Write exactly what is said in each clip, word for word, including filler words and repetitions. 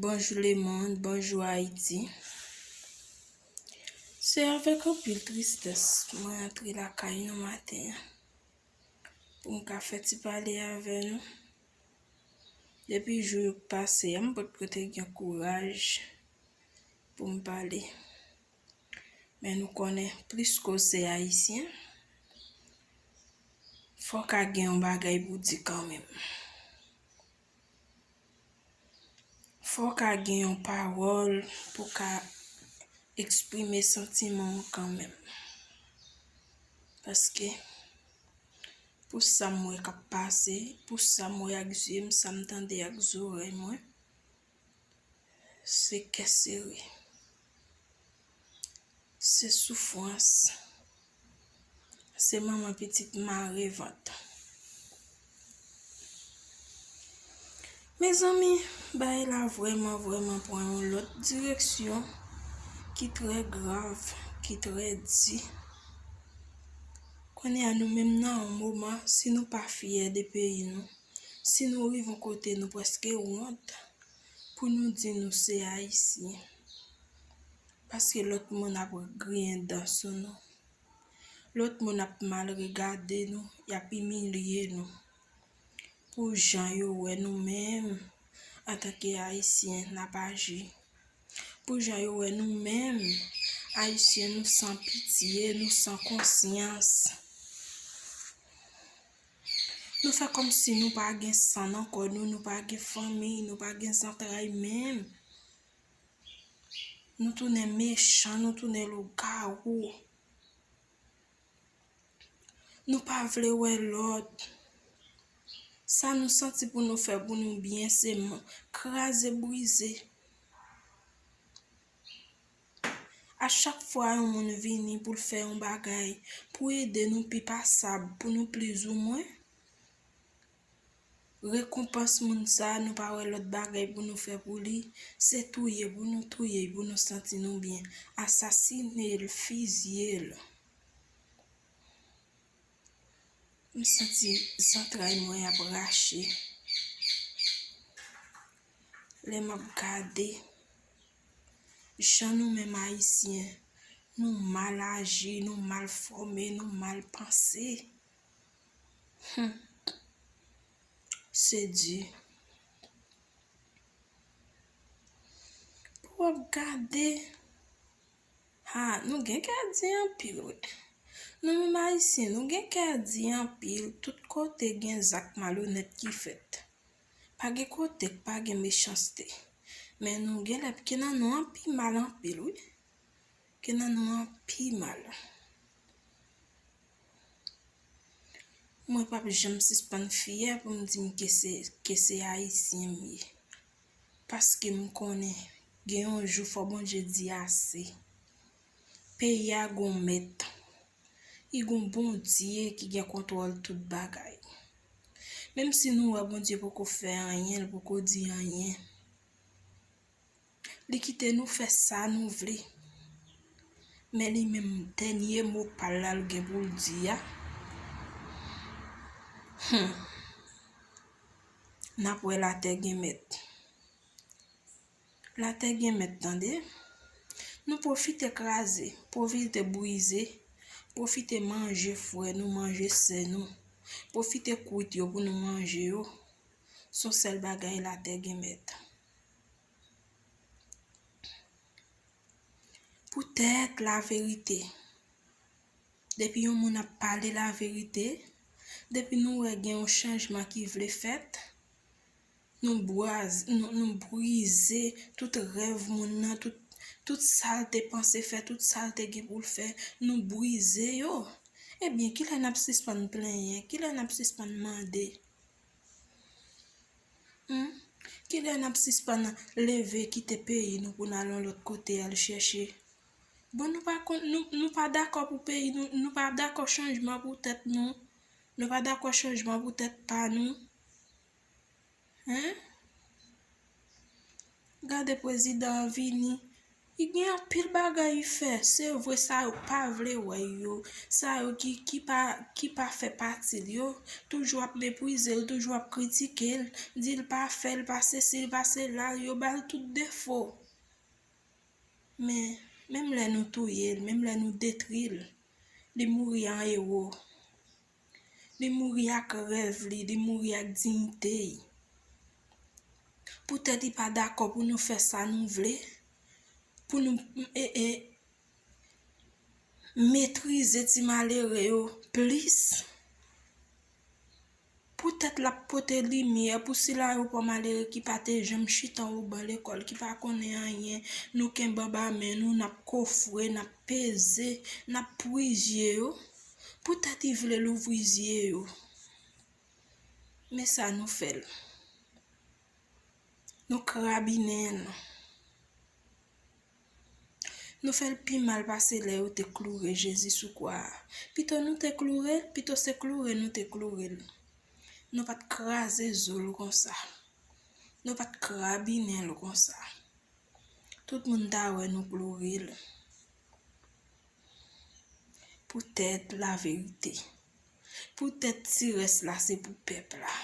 Bonjou lemonn, bonjou Ayiti. Se avèk anpil tristès mwen antre lakay nou maten an pou m ka fè ti pale avè nou. Depi jou yo k pase a, m potko te gen kouraj pou m pale. Men nou konnen, pliske w se Ayisyen, fò w ka gen yon bagay pou di kanmenm. Fò w ka gen yon pawòl pou w ka eksprime santiman w kanmenm. Paske, pou sa m wè k ap pase, pou sa m wè ak zye m, sa m tande ak zòrèy mwen, se kè sere. Se soufrans. Se manman pitit mare vant. Mezanmi, bagay la vrèman, vrèman pran yon lòt direksyon ki trè grav, ki trè di. Kounye a, nou menm nan yon moman, si nou pa fyè de peyi nou, si nou rive yon kote nou prèske wont pou nou di nou se Ayisyen. Paske lòt moun ap griyen dan sou nou. Lòt moun ap mal regade nou, y ap imilye nou. Pou jan yo wè nou menm, antanke Ayisyen, n ap aji. Pou jan yo wè nou menm, Ayisyen, nou san pitye, nou san konsyans. Nou fè kòmsi nou pa gen san nan kò nou, nou pa gen fanmi, nou pa gen zantray menm. Nou tounen mechan, nou tounen lougawou. Nou pa vle wè lòt. Sa nou santi pou nou fè pou nou byen, se m-, kraze, brize. A chak fwa yon moun vini pou l fè yon bagay, pou ede nou pi pasab, pou nou plizoumwen, rekonpans moun sa a, nou pa wè lòt bagay pou nou fè pou li, se touye pou nou touye l, pou nou santi nou byen. Asasine l, fizye l. M santi zantray mwen ap rache lè m ap gade jan nou menm Ayisyen, nou mal aji, nou mal fòme, nou mal panse. Hmm. Se di. Pou w ap gade, ha, nou gen kè di anpil, wi. Nou menm Ayisyen, nou gen kè di anpil. Tout kote gen zak malonèt ki fèt. Pa gen kote k pa gen mechanste. Men nou gen lè ke nan nou an pi mal anpil, wi. Ke nan nou an pi mal. Mwen p ap janm sispann fyè pou m di m ke se, ke se Ayisyen m ye. Paske m konnen gen yon jou fò Bondye di ase. Peyi a gon mèt. Li gon Bondye ki gen kontwòl tout bagay. Menm si nou wè Bondye poko fè anyen, l poko di anyen. Li kite nou fè sa nou vle. Men li menm, dènye mo pa l la l gen pou l di a. Hmm. N ap wè latè gen mèt. Latè gen mèt, tande. Nou pwofite kraze, pwofite brize, pwofite manje frè nou, manje sè nou. Pwofite kwit yo pou nou manje yo. Se yon sèl bagay, latè gen mèt. Poutèt laverite. Depi yon moun ap pale laverite, depi nou wè gen yon chanjman ki vle fèt, nou braz-, nou, nou brize tout rèv moun nan, tout, tout sa l te panse fè, tout sa l te gen pou l fè, nou brize yo. Ebyen, kilè n ap sispann plenyen? Kilè n ap sispann mande? Hmm? Kilè n ap sispann leve kite peyi nou pou n al yon lòt kote al chèche? Bon, nou pa konn, nou, nou pa dakò pou peyi nou, nou pa dakò chanjman pou tèt nou, nou pa dakò chanjman pou tèt pa nou. Hen? Gade prezidan an vini, Li gen anpil bagay li fè. Se vre, sa yo pa vle wè yo, sa yo ki, ki pa, ki pa fè pati l yo, toujou ap meprize l, toujou ap kritike l, di l pa fè, l pa sesi, l pa sela, yo ba l tout defo. Men, menm lè nou touye l, menm lè nou detwi l, li mouri an ewo. Li mouri ak rèv li, li mouri ak diyite l. Poutèt li pa dakò pou nou fè sa nou vle, pou nou, e, e, metrize ti malere yo plis. Poutèt l ap pote limyè pou sila yo pa malere ki pa te janm chita anwo ban lekòl, ki pa konnen anyen, nou kenbe anba men nou, n ap kofre, n ap peze, n ap pwizye yo. Poutèt li vle louvri zye yo. Men sa nou fè l. Nou krabinen l. Nou fè l pi mal pase lè yo te kloure Jezi sou kwa a. Pito nou te kloure l, pito se kloure nou te kloure l. Nou pa t kraze zo l konsa. Nou pa t krabinen l konsa. Tout moun ta wè nou kloure l. Poutèt laverite. Poutèt ti rès la se pou pèp la.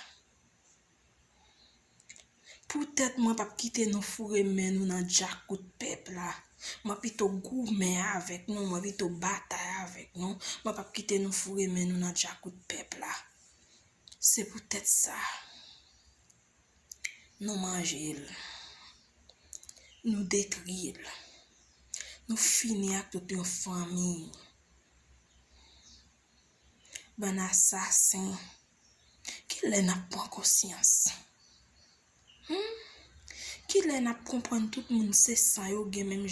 Poutèt mwen p ap kite nou foure men nou nan djakout pèp la. Mwen pito goumen avèk nou, mwen pito batay avèk nou. Mwen p ap kite nou foure men nou nan djakout pèp la. Se poutèt sa, nou manje l. Nou detwi l. Nou fini ak tout yon fanmi. Bann asasen. Kilè n ap pran konsyans? Hmm? Kilè n ap konprann tout moun se san yo gen menm